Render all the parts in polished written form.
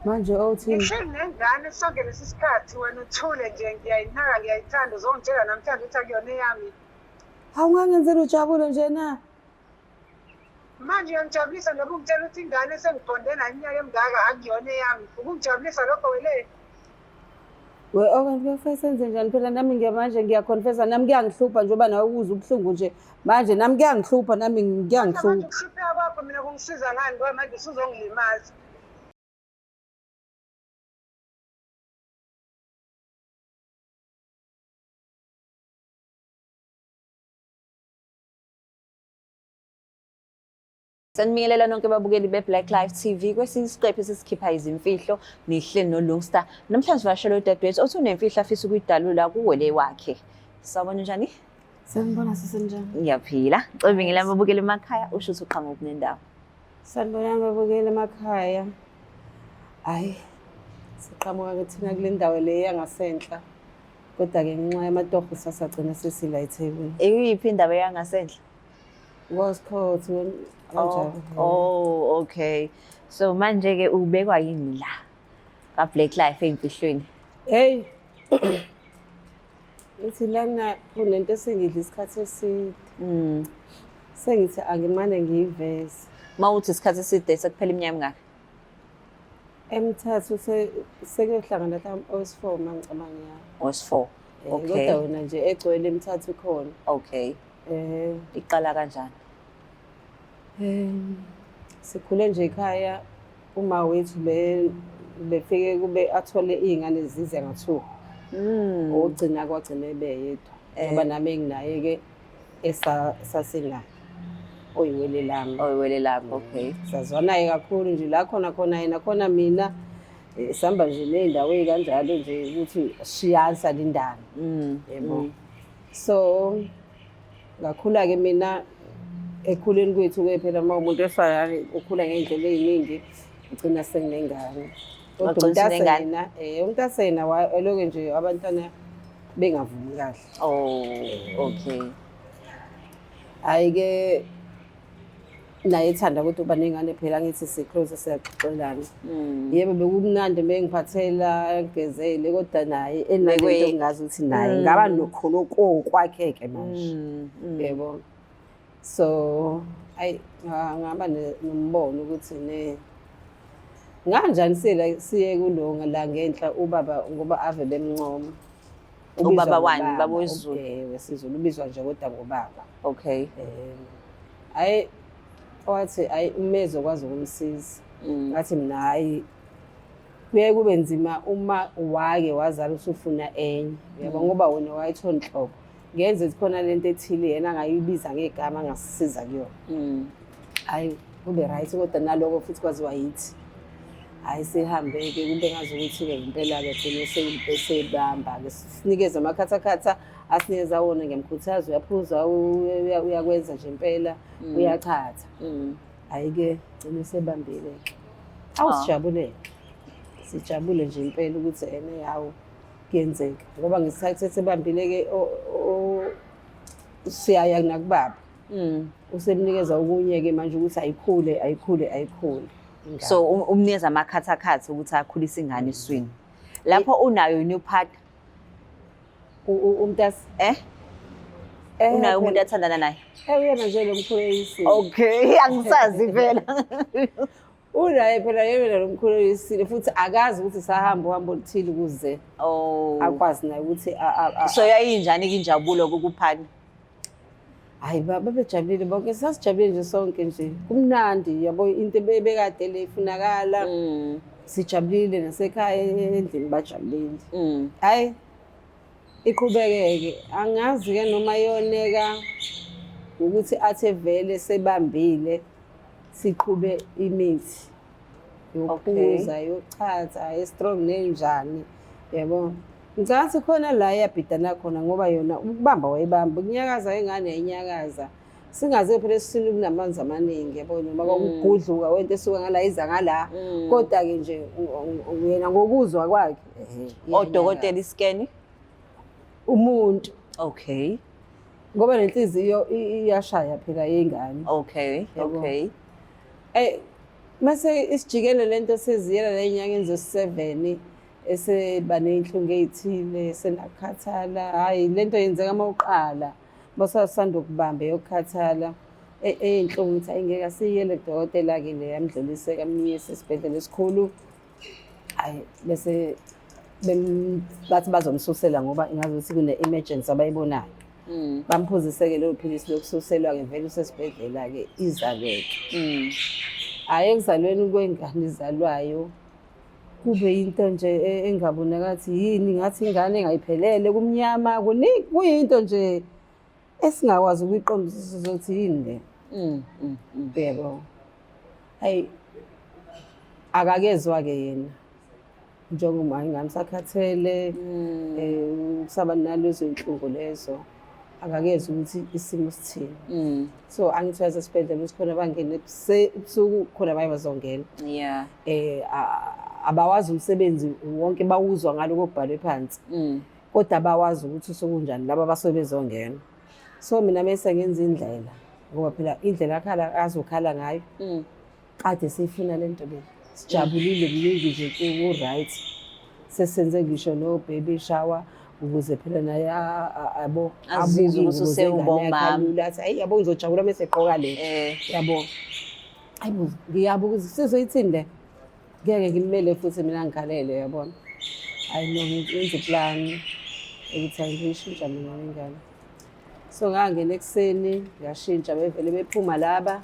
Manje awuthini? Ngihleli nengane sonke lesi sikhathi wena uthule nje ngiyayinaka ngiyayithanda uzongitshela namhlanje ukuthi akuyona eyami. Hawu ungangenzela ujabule nje na? Manje uyangijabulisa noba ungitshela ukuthi ingane esengibhonde nayo iminyaka emingaka akuyona eyami. Ukungijabulisa lokho wele. We okanti kuyofanele senze njani phela nami ngiyamanje ngiyaconfessa nami kuyangihlupha njengoba nawe uzwa ubuhlungu nje manje nami kuyangihlupha nami Manje kuyangihlupha. ukuhlupheka kwakho mina kungisiza ngani ngoba manje usuzongilimaza. Sanibingelela nonke babukeli be-Black Life TV kwesinye isiqephu esisikhipha izimfihlo nihleli noLungster. Namhlanje sivakashele udadewethu othi unemfihlo afisa ukuyidalula kuwele wakhe. Sawubona njani? Sanibona sisenjani? Ngiyaphila. Cela ubingelela ababukeli emakhaya usho ukuthi uqhamuka kunendawo. Sanibonani babukeli emakhaya. Hayi siqhamuka ke thina kule ndawo le yangasenhla. Kodwa-ke ngenxa yamatoho sasagcina sesila eThekwini. Ikuyiphi indaba yangasenhla? Ngosikhothu kanjalo. Oh, okay. So manje-ke ubekwa yini la ka-Black Life ey'mfihlweni? Hey. Ithi lana kunento esengidla isikhathi eside. Sengithi angimane ngiyiveze. Uma uthi isikhathi eside sekuphela iminyaka emingaki? Emthathu sekuyohlangana mhlawumbe owesi-four uma ngicabanga ya. Owesi-four. Okay. Kodwa wena nje egcwele emithathu ikhona. Okay. Iqala kanjani? Sikhule nje ekhaya uma wethu befike kube athole iy'ngane zize nga-two. Ogcina kwagcina ebeyedwa. Ngoba nami enginaye-ke esasinaye oyiwele lami. Oyiwele lakho, okay. Sazwana-ke kakhulu nje la khona khona yena khona mina sihamba nje ney'ndawo ey'kanjalo nje ukuthi shiyani salindane. Yebo. So ngakhula-ke mina ekhuleni kwethu-ke phela uma umuntu wesifazane ukhula ngey'ndlela ey'ningi ugcina senginengane. Kodwa Wagcina usunengane? umntasena, umntasena elokhu nje abantwana bengavumi kahle. Oh, okay. Hhayi-ke naye ethanda ukuthi uba nengane phela ngithi si-close siyaxoxelana. Yebo bekumnandi bengiphathela ngigezele kodwa naye enalento engazi ukuthi naye ngaba nokhona okwakhe-ke manje. Yebo. So ayi ngaba nombono ukuthi ne nganjani siye siye kulo la ngenhla ubaba ngoba ave bemncoma. Ubizwa Ubaba wani? ngobaba, Ubaba wesiZulu? WesiZulu ubizwa nje kodwa ngobaba. Okay. Hayi wathi hayi umezi okwazi ukumsiza. Ngathi mina hayi kuye kube nzima uma wake wazala usufuna enye. Uyabo ngoba wena wayithola inhlobo. Ngenze khona lento ethile yena angayibiza ngegama angasisiza kuyona. Hayi kube right kodwa naloko futhi kwaziwa yithi. Hayi sihambe-ke kube ngazi ukuthi-ke impela-ke gcine esebamba-ke sinikeze amakhathakhatha asinikeza wona ngiyamkhuthaza uyaphuza uyakwenza nje impela uyachatha. Hhayi-ke gcine sebambile-ke. Awu sijabulele. Sijabule nje impela ukuthi ene hawu kuyenzeka ngoba ngesikhathi esebambile-ke siyaya nakubaba. Usemnikeza okunye-ke manje ukuthi ayikhule ayikhule ayikhule. So umnikeza amakhathakhatha ukuthi akhulise ingane eswini. Lapho unayo new partner? Umntasi? Unayo umuntu athandana naye? Uyena nje lo mkhulu oyisile. Okay, angisazi phela. Unaye phela yena lo mkhulu oyisile futhi akazi ukuthi sahamba uhambo oluthile ukuze akwazi naye ukuthi So yayinjani ke injabulo kukuphana? Hayi babejabulile bonke, sasijabulile nje sonke nje. Kumnandi yabo into ebekade le ifunakala. Sijabulile nasekhaya endlini bajabulile. Hayi iqhubekeke angazi ke noma yoneka ukuthi athe vele sebambile siqhube imithi yokuphuza yochatha e-strong nenjani yabo. Ngicabanga ukuthi khona la eyabhidana khona ngoba yona ukubamba wayibamba ukunyakaza ingane yayinyakaza. Singaze phela esiswini kunamanzi amaningi yabo noma kwakugudluka wento esuka ngala iza ngala. Kodwa-ke nje yena ngokuzwa kwakhe Odokotela iscan? Umuntu. Okay. Ngoba nenhliziyo iyashaya phela yengane. Okay, Yabo. okay. Mase isijikele lento seziyela la enyangeni zo-7 eseba ney'nhlungu ey'thile senakukhathala. Hhayi lento yenzeka uma uqala basasanda ukubamba eyokukhathala ey'nhlungu ukuthi hhayi ngeke asiyele kudokotela-ke le yamdluliseka amyise esibhedlela esikhulu. Hhayi bese bathi bazomsusela ngoba ngazuthi kune-emergency abayibonayo. Bamphuzise-ke lelo philisi lokususelwa-ke vele usesibhedlela-ke izaleke. Hhayi ekuzalweni kwengane izalwayo kube into nje engabonakathi yini ngathi ingane engayiphelele kumnyama kuningi kuyinto nje esingakwazi ukuyiqondisisa ukuthi yini le. Yebo. Hayi akakezwa-ke yena njengoba ingane usakhathele kusaba nalezo iy'nhlungu lezo akakezwa ukuthi isimo sithini. So angithi uyazi esibhedlela ukuthi khona bangene ebusuku khona baye bazongena. Abawazi umsebenzi wonke bawuzwa ngaloko okubhalwe phansi. Kodwa abawazi ukuthi usukunjani laba abasuke bezongena. So mina mese ngenza indlela ngoba phela indlela akhala azokhala ngayo. Kade siyifuna le nto le. Sijabulile kuningi nje ku-right. Sesenze ngisho no baby shower ukuze phela naye yabo Azizwe abuke ukuthi ingubo zengane usewuba yakhe umama. kalula, athi hayi yabo ngizojabula mese egqoka le. Yabo. Hayi bo ngiyabuka ukuthi sizoyithini le. Ngeke ngimele futhi mina ngikhalele yabona. Hayi no ngenza iplan ukuthi angiyishintsha mina lengane. So ngangena ekuseni ngashintsha bevele bephuma laba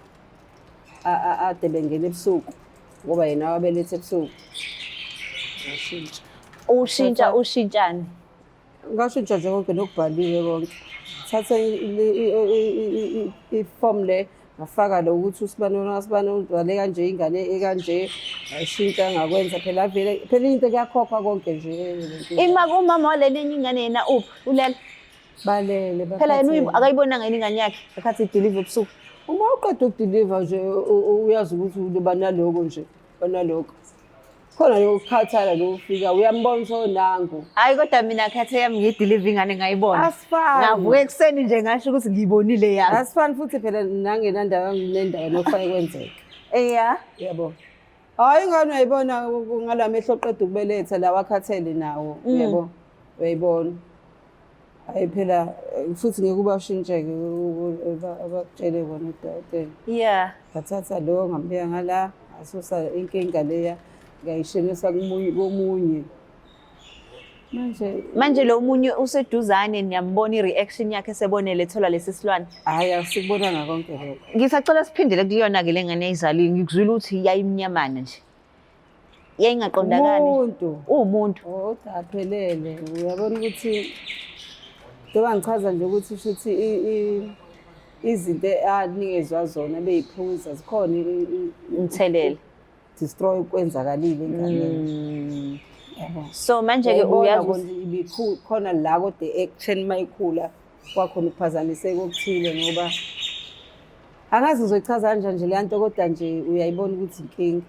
ade bengena ebusuku ngoba yena wabeletha ebusuku. Ngashintsha. Ushintsha ushintshani? Ngashintsha nje konke nokubhaliwe konke. Thatha i-form le ngafaka lo ukuthi usibani wasibani uzale kanje ingane ekanje ngayishintsha ngakwenza phela vele phela into kuyakhokhwa konke nje. Ima kumama walelinye ingane yena uphi? Ulele. Balele Phela yena bakhathele. akayibonanga yini ingane yakhe ekhathi ideliver ebusuku. Uma uqeda ukudeliver nje uyazi ukuthi banaloko nje banaloko. Khona lokukhathala lokufika uyambona usonangu. Hayi kodwa mina khathe yami ngiyideliver ingane ngayibona. Asifani. Ngavuka ekuseni nje ngasho ukuthi ngiyibonile yami. Asifani futhi phela nangenandawo nendawo nokufake kwenzeke. Yeah. Yabo. Hayi ingane uyayibona ngalamehlo oqeda ukubeletha lawa akhathele nawo yabo. Uyayibona. Hayi phela futhi ngeke ubashintsheke abakutshele kona udokotela. Yeah. Ngathatha lo ngambeka ngala asusa inkinga leya ngayishenisa kumunye komunye. Manje Manje lo munye useduzane niyambona i-reaction yakhe esebonele ethola lesi silwane. Hhayi asikubonanga konke lokho. Ngisacela siphindele kuyona ke lengane eyizaliwe ngikuzwile ukuthi yayimnyamana nje. Yayingaqondakali. Umuntu. Uwumuntu. Kodwa aphelele uyabona ukuthi njengoba ngichaza nje ukuthi shuthi izinto anikezwa zona beyiphuza zikhona Umthelela. Destroy kwenzakalile enganeni. Yabo. So manje ke Uyayibona uyazi kona khona la kodwa ekutheni mayikhula kwakhona ukuphazamiseka okuthile ngoba angazi ngizoyichaza kanjani nje leya nto kodwa nje uyayibona ukuthi inkinga.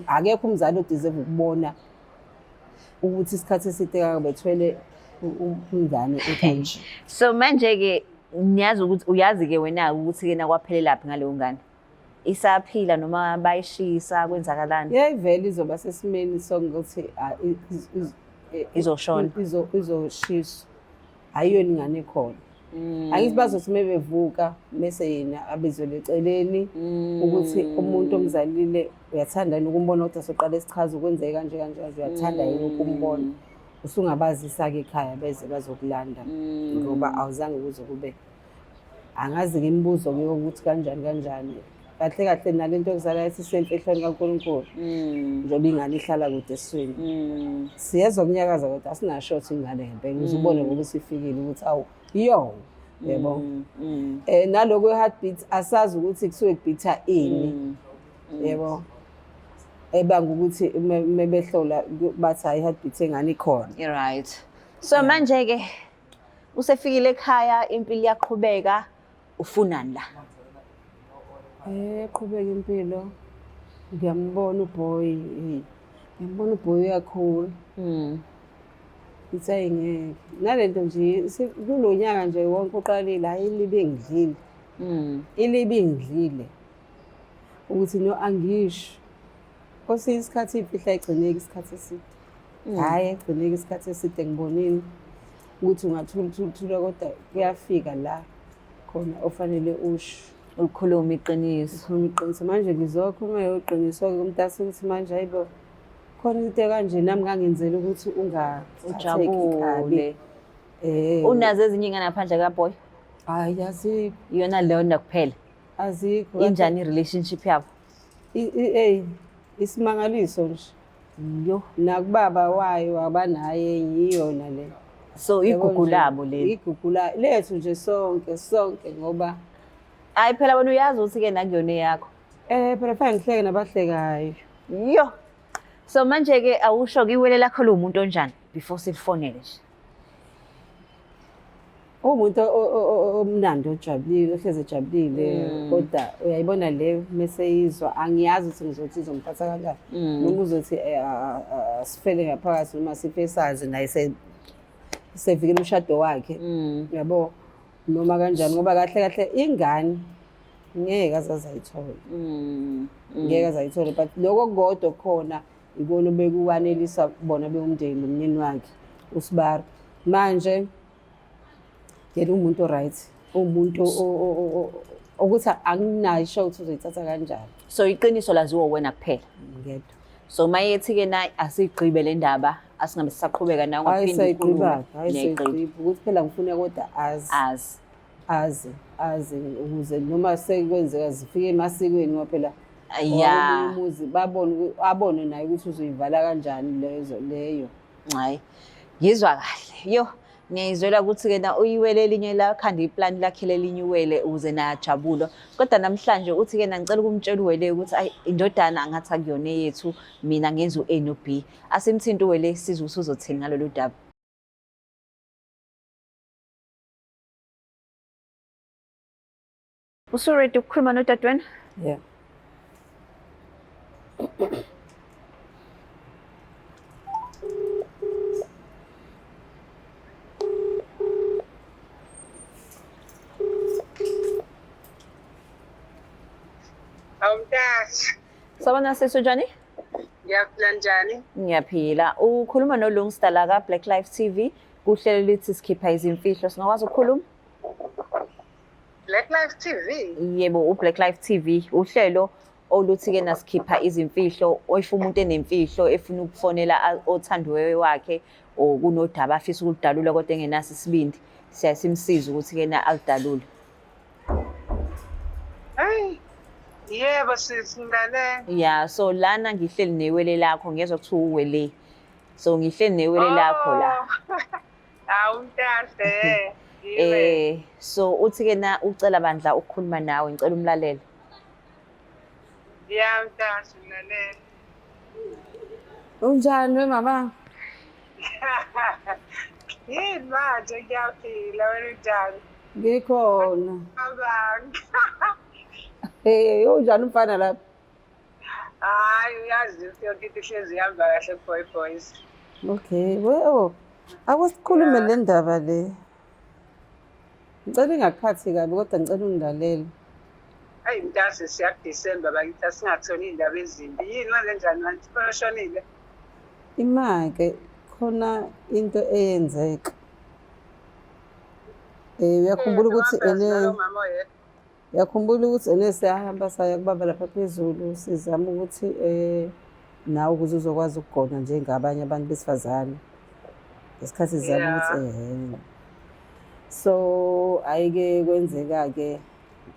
Akekho umzali odeserve ukubona ukuthi isikhathi eside kangaka bethwele umngane ekanje. So manje ke niyazi ukuthi uyazi ke wena ukuthi ke nakwaphelelaphi ngaleyo ngane. Isaphila noma bayishisa kwenzakalani? Yayivele izoba sesimeni sokuthi Izoshona. Izoshiswa. Ayiyona ingane ekhona. Angithi bazothi mebevuka bese yena abizwe eceleni ukuthi umuntu omzalile uyathanda yini ukumbona kodwa soqala esichaza ukwenzeka kanje kanje kanje uyathanda yini ukumbona. Usungabazisa-ke ekhaya beze bazokulanda ngoba awuzange kuze kube. Angazi-ke imibuzo-ke yokuthi kanjani kanjani. Kahle kahle nalento yokuzala yathi isemfihlweni kaNkulunkulu. Njengoba ingane ihlala kude esiswini. Siyezwa kunyakaza kodwa asinasho ukuthi ingane ngempela uze ubone ngoba isifikile ukuthi awu iyo. Yebo. Naloko heartbeat asazi ukuthi kusuke kubhitha ini. Yebo. Ebanga ukuthi mebehlola bathi hayi heartbeat engane ikhona. Right. So manje ke usefikile ekhaya impilo iyaqhubeka ufunani la? Qhubeka impilo. Ngiyambona uboy, ngiyambona uboy uyakhula. Ngithi hayi ngeke. Nalento nje kulo nyaka nje wonke uqalile hayi ilibe ngidlile. Ilibe ngidlile. Ukuthi no angisho. Kwesinye isikhathi imfihlo ayigcineki isikhathi eside. Hhayi, ayigcineki isikhathi eside. Ngibonile ukuthi ungathula uthula uthula, kodwa kuyafika la khona ofanele usho. Ulikhuluma iqiniso. Ukhuluma iqiniso. Manje ngizokhuluma leyo qiniso-ke kumntase ukuthi manje hayibo, khona into ekanje nami ngangenzela ukuthi ungathatheki kabi. Ujabule. Unazo ezinye iy'ngane ngaphandle kaboy? Hhayi, azikho. Iyona leyona kuphela? Azikho. Injani i-relationship yabo? Eyi, isimangaliso nje. Yo. Nakubaba wayo abanaye yiyona le. So igugu labo leli. Igugu lethu nje sonke sonke ngoba Hayi phela wena uyazi ukuthi-ke nakuyona eyakho. Phela fanele ngihleke nabahlekayo. Yo. So manje-ke awusho-ke iwele lakho liwumuntu onjani before silifonele nje? Uwumuntu omnandi, ojabulile, ohlezi ejabulile, kodwa uyayibona le meseyizwa angiyazi ukuthi ngizothi izomphatha kanjani. Noma uzothi asifele ngaphakathi noma sife sazi naye sevikela umshado wakhe. Yabo, noma kanjani, ngoba kahle kahle ingane ngeke aze azayithole. Ngeke azayithole, but lokho kodwa khona ikona bekuwanelisa bona bewumndeni nomnyeni wakhe uSibari. Manje yena umuntu right, umuntu ukuthi anginayo isho ukuthi uzoyithatha kanjani. So iqiniso laziwa wena kuphela. Ngedwa. So mayethi-ke na asigqibe le ndaba, asingabe sisaqhubeka nawe Hayi, ungaphinde ukhulume. sayigqiba, hayi Niyayigqiba. sayigqiba. Ukuthi phela ngifuna kodwa azi. Azi. Azi, azi ukuze noma sekwenzeka zifike emasikweni ngoba phela Ya. omunye umuzi babone abone naye ukuthi uzoyivala kanjani lezo leyo. Hayi. Ngizwa kahle. Yo, ngiyizwela ukuthi-ke na uyiwele elinye lakhanda iplani lakhe lelinye iwele ukuze naye ajabule. Kodwa namhlanje uthi-ke na ngicela ukumtshela uwele ukuthi ayi indodana angathi akuyona eyethu, mina ngenza u-A no-B. Asimthinte uwele sizwe ukuthi uzothini ngalolu daba. Usu-ready ukukhuluma nodadewenu? Yeah. Awumntasi. Sawubona sisi, unjani? Ngiyaphila, njani? Ngiyaphila. Ukhuluma noLungsta la ka Black Life TV. Kuhlelo lithi sikhipha izimfihlo. Singakwazi ukukhuluma? Black Life TV? Yebo, uBlack Life TV uhlelo oluthi-ke nasikhipha izimfihlo, if umuntu enemfihlo efuna ukufonela othandiweyo wakhe or kunodaba afisa ukuludalula kodwa engenaso isibindi, siyaye simsize ukuthi-ke na aludalule. Hey, yebo sisi, ngilalele. Yeah, so lana ngihleli newele lakho, ngiyezwa kuthiwa uwele. So ngihleli newele lakho la. Oh. Hawu mntase. So uthi-ke na ucela bandla ukukhuluma nawe, ngicela umlalele. Ya mntase, ngilalele. Unjani we mama? Yini manje, ngiyaphila, wena unjani? Ngikhona. Abang. Hey, unjani umfana lapha? Hayi, uyazi ukuthi yonke into ihlezi ihamba kahle boy boys. Okay, well, akusikhulume le ndaba le. Ngicela ingakuphathi kabi kodwa ngicela ungilalele. Hayi mntase, siya December bakithi, asingatholi iy'ndaba ezimbi. Yini manje, njani manje? Ushonile? Ima-ke khona into eyenzeka. Uyakhumbula ukuthi ene Mama oyedwa. Uyakhumbula ukuthi ene siyahamba saya kubaba lapha phezulu sizama ukuthi nawe ukuze uzokwazi ukugona njengabanye abantu besifazane. Ngesikhathi sizama ukuthi So ayike kwenzeka-ke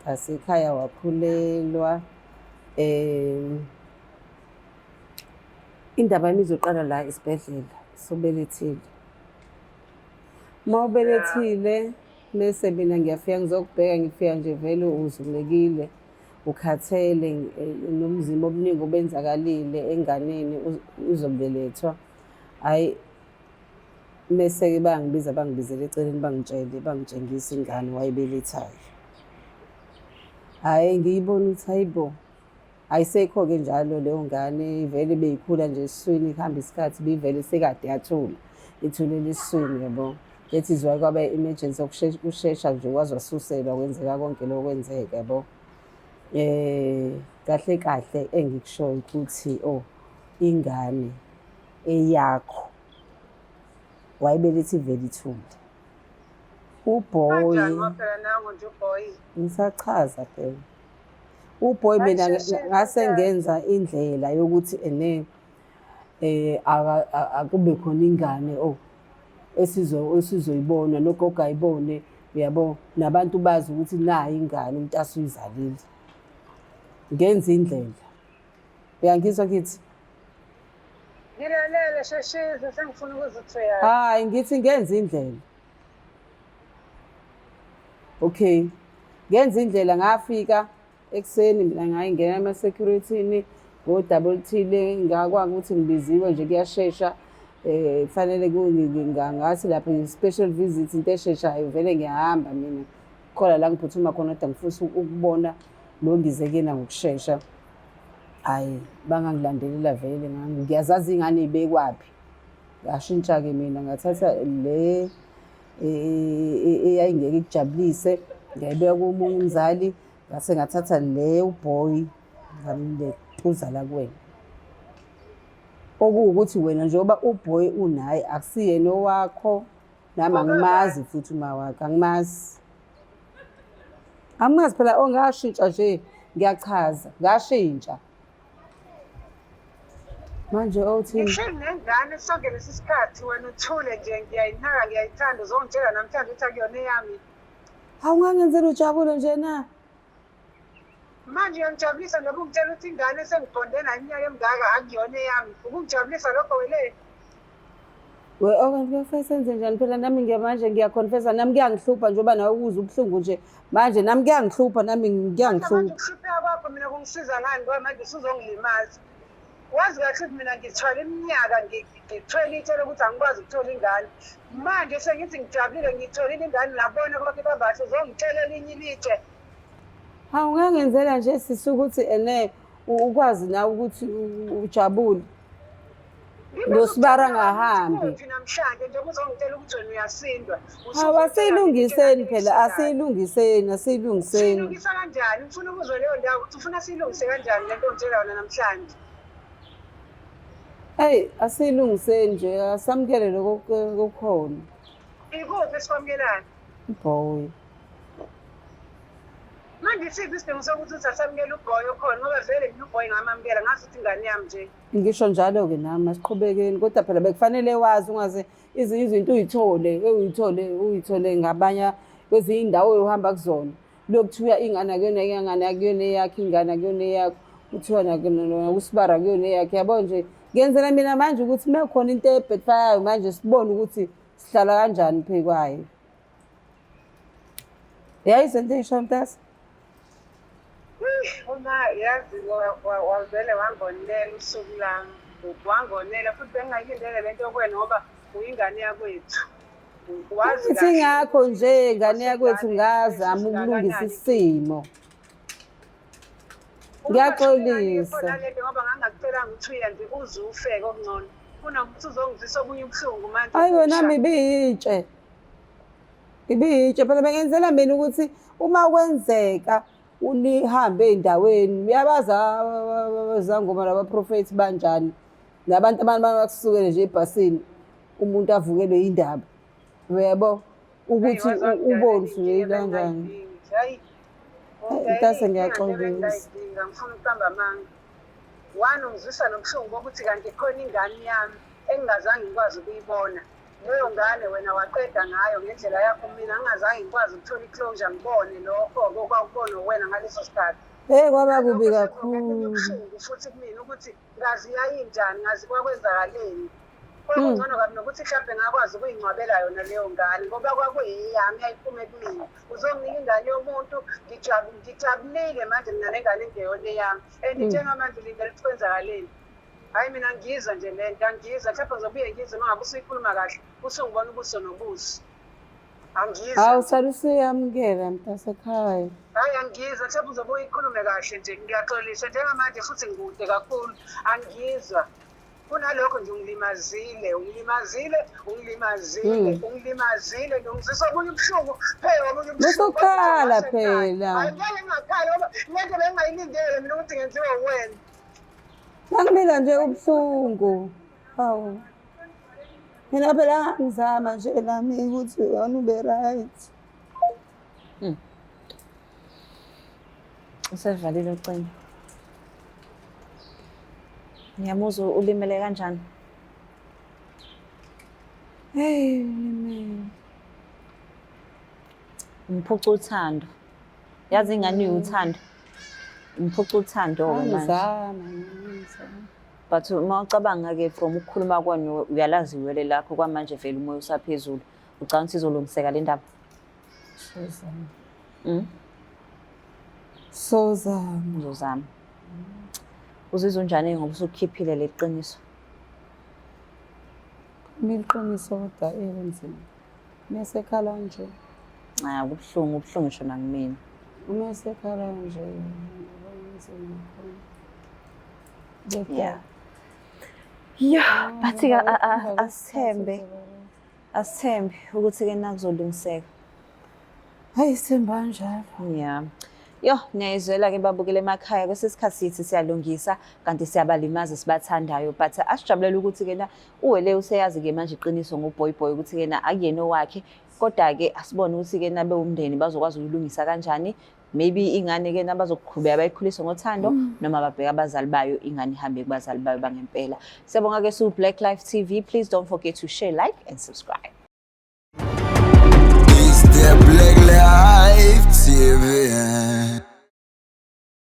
ngasekhaya wakhulelwa. Indaba yami izoqala la esibhedlela sobelethile. Uma ubelethile mese mina ngiyafika ngizokubheka, ngifika nje vele uzulekile, ukhathele, nomzimba obuningi obenzakalile enganeni uzobelethwa. Hhayi, mese-ke bayangibiza, bangibizela eceleni, bangitshele, bangitshengisa ingane wayibelethayo. Hhayi, ngiyibona ukuthi hayi bo, ayisekho-ke njalo leyo ngane, ivele beyikhula nje esiswini, kuhamba isikhathi bivele sekade yathula, ithulele esiswini yabo. That is why kwaba i-emergency kushesha nje kwaze wasuselwa kwenzeka konke lokho kwenzeka yabo. Kahle kahle engikushoyo ukuthi oh, Ingane eyakho wayibeletha ivele ithule. Uboy Kanjani ngoba phela nangu nje uboy. Ngisachaza phela. Uboy mina Ayisheshe ngase kanjani? ngenza indlela yokuthi ene akube khona ingane oh esizoyibona nogogo ayibone, uyabo, nabantu bazi ukuthi nayi ingane umuntu asuyizalile. Ngenza indlela. Uyangizwa ngithi? Ngilalele sheshisa sengifuna ukuzwa uyani. Hayi ngithi ngenza indlela. Okay. Ngenza indlela ngafika ekuseni mina ngayingena ema-security-ni ngodaba oluthile ngakwazi ukuthi ngibiziwe nje kuyashesha, kufanele ngathi lapha i-special visit into esheshayo vele ngiyahamba mina. Khona la ngiphuthuma khona kodwa ngifisa ukubona lo ngize kuyena ngokushesha. Hhayi bangangilandelela vele ngiyazazi iy'ngane y'bekwaphi. Ngashintsha-ke mina ngathatha le eyayingeke ikujabulise ngayibeka komunye umzali, ngase ngathatha le uboy ngamletuza la kuwena. Okuwukuthi wena njengoba uboy unaye akusiyena owakho, nami angimazi futhi uma wakhe, angimazi. Angimazi phela ongashintsha nje, ngiyachaza, ngashintsha. Manje awuthini? Ngihleli nengane sonke lesi sikhathi wena uthule nje ngiyayinaka ngiyayithanda uzongitshela namhlanje ukuthi akuyona eyami. Hawu ungangenzela ujabule nje na? Manje uyangijabulisa noba ungitshela ukuthi ingane esengibhonde nayo iminyaka emingaka akuyona eyami. Ukungijabulisa lokho wele. We okanti kuyofanele senze njani phela nami manje ngiyaconfessa nami kuyangihlupha njengoba nawe uzwa ubuhlungu nje. Manje nami kuyangihlupha nami Manje kuyangihlupha. ukuhlupheka kwakho mina kungisiza ngani ngoba manje usuzongilimaza. Wazi kahle ukuthi mina ngithwele iminyaka ngithwele itshe lokuthi angikwazi ukuthola ingane. Manje sengithi ngijabulile ngitholile ingane nabona konke babahle uzongitshela elinye ilitshe. Hawu ungangenzela nje sisi ukuthi ene ukwazi nawe ukuthi ujabule. Nosibara ngahambi. Kuphi namhlanje njengoba uzongitshela ukuthi wena uyasindwa. Hawu asiyilungiseni phela, asiyilungiseni, asiyilungiseni. Siyilungisa kanjani? Ngifuna ukuzwa leyo ndawo ukuthi ufuna siyilungise kanjani lento ongitshela yona namhlanje. Eyi asiyilungiseni nje, asamukele lokho okukhona. Ikuphi esikwamukelayo? Uboy. Manje isiphi isidingo sokuthi uthi asamukele uboy okhona ngoba vele mina uboy ngamamukela ngazi ukuthi ingane yami nje. Ngisho njalo-ke nami asiqhubekeni kodwa phela bekufanele wazi ungaze ezinye izinto uyithole uyithole uyithole ngabanye kwezinye iy'ndawo oyohamba kuzona. Lokuthiwa ingane akuyona ingane akuyona eyakho ingane akuyona eyakho kuthiwa usibara akuyona eyakho yabo nje. Ngenzela mina manje ukuthi uma kukhona into ebhedfayayo manje sibone ukuthi sihlala kanjani phezu kwayo. Uyayizwa into engishoyo mntase? Uma yazi wavele wangonela usuku lami, wangonela futhi bengingayilindele le nto kuwena ngoba uyingane yakwethu. Wazi Ithi ngakho nje ngane yakwethu ngazama ukulungisa isimo. Ngiyaxolisa. Ngoba ngangingakucelanga ukuthi uyenze uze ufeke okungcono. Kunokuthi uzongizwisa obunye ubuhlungu manje. Hayi wena nami ibiyitshe. Ibiyitshe phela bengenzela mina ukuthi uma kwenzeka unihambe ey'ndaweni uyabazi abazangoma nabaprofethi banjani nabantu abantu bakusukele nje ebhasini umuntu avukelwe yindaba uyabo ukuthi ubone usuke kanjani. Mntase ngiyaxolisa. Ngifuna ukuqamba amanga. One ungizwisa nobuhlungu bokuthi kanti khona ingane yami engingazange ngikwazi ukuyibona. Leyo ngane wena waqeda ngayo ngendlela yakho mina ngingazange ngikwazi ukuthola i-closure ngibone lokho okwakubonwa wena ngaleso sikhathi. Hey kwaba kubi kakhulu. Ubuhlungu futhi kumina ukuthi ngazi yayinjani ngazi kwakwenzakaleni. Kwakungcono kabi nokuthi mhlawumbe ngakwazi ukuyingcwabela yona leyo ngane ngoba kwakuyiyami yayiphume kumina. Uzonginika ingane yomuntu ngijabulile manje mina nengane engeyona eyami. And njengamanje ulindele ukuthi kwenzakaleni. Hhayi mina ngiyizwa nje le nto angiyizwa mhlawumbe ngizobuye ngiyizwe uma ngabe usuyikhuluma kahle usungibona ubuso nobuso. Angiyizwa. Hawu sale usuyamukela mntasekhaya. Hhayi angiyizwa mhlawumbe uzobuye uyikhulume kahle nje ngiyaxolisa njengamanje futhi ngikude kakhulu angiyizwa. Kunalokho nje ungilimazile, ungilimazile, ungilimazile, ungilimazile nje ungizwisa obunye ubuhlungu phela obunye ubuhlungu. Usukhala phela. Hayi ngeke ngingakhali ngoba le nto bengingayilindele mina ukuthi ngenziwe uwena. Ngangimila nje ubuhlungu. Hawu. Mina phela ngizama nje nami ukuthi wona ube right. Usevalile ucingo. Ngiyamuzwa ulimele kanjani? Hey, ulimele. Umphuca uthando. Yazi ingane iwuthando. Umphuca uthando-ke manje. Ngizama, ngizama. But uma ucabanga-ke from ukukhuluma kwenu uyalazi iwele lakho kwamanje vele umoya usaphezulu. Ucabanga ukuthi izolungiseka le ndaba? Sozama. Sozama. Uzozama. Uzizwa unjani ngoba usukhiphile le qiniso? Mina iqiniso kodwa ekunzima. Uma esekhala nje, Ah, kubuhlungu, kubuhlungu ngisho nakumina. Uma esekhala nje, kunzima kakhulu. Yeah. Yeah, but-ke asithembe, asithembe ukuthi-ke nakuzolungiseka. Hayi, sithemba kanjalo. Yeah. Yo, niyayizwela-ke babukele emakhaya, kwesinye isikhathi sithi siyalungisa kanti siyabalimaza sibathandayo, but asijabulela ukuthi-ke na uWele useyazi-ke manje iqiniso ngoBoy Boy ukuthi-ke na akuyena owakhe, kodwa-ke asibone ukuthi-ke na bewumndeni bazokwazi ukuyilungisa kanjani. Maybe ingane-ke na bazoqhubeka bayikhulise ngothando noma babheke abazali bayo, ingane ihambe kubazali bayo bangempela. Siyabonga-ke su Black Life TV. Please don't forget to share, like and subscribe. It's the Black Life TV.